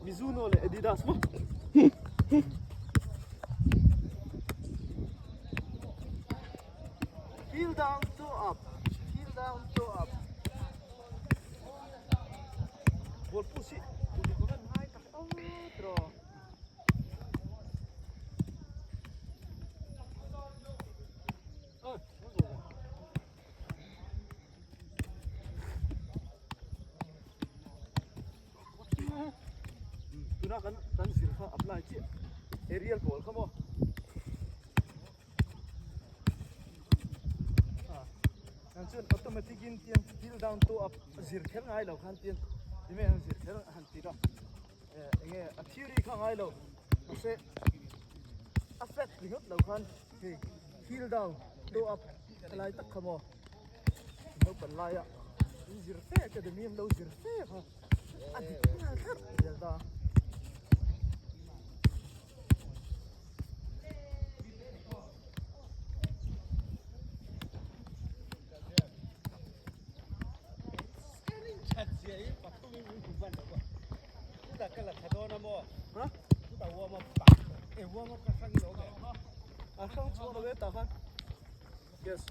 Mizuno leh Adidas maw? Heel down toe up, heel down toe up. Ball push hi uluk a van ngai tak awt rawh. Tuna kan kan zir kha apply chiah aerial ball kha maw ah chuan automatic in tiang heel down toe up zir kher ngai lo khan tiang time an zir kher han ti a enge a theory kha ngai lo mahse a fact ringawt lo khan hei heel down toe up helai tak kha maw Naupang laia in zir fe academy an lo zir fe kha a dik nghal thlap zel ta. A hrang chhuak lo e tah khan. Yes.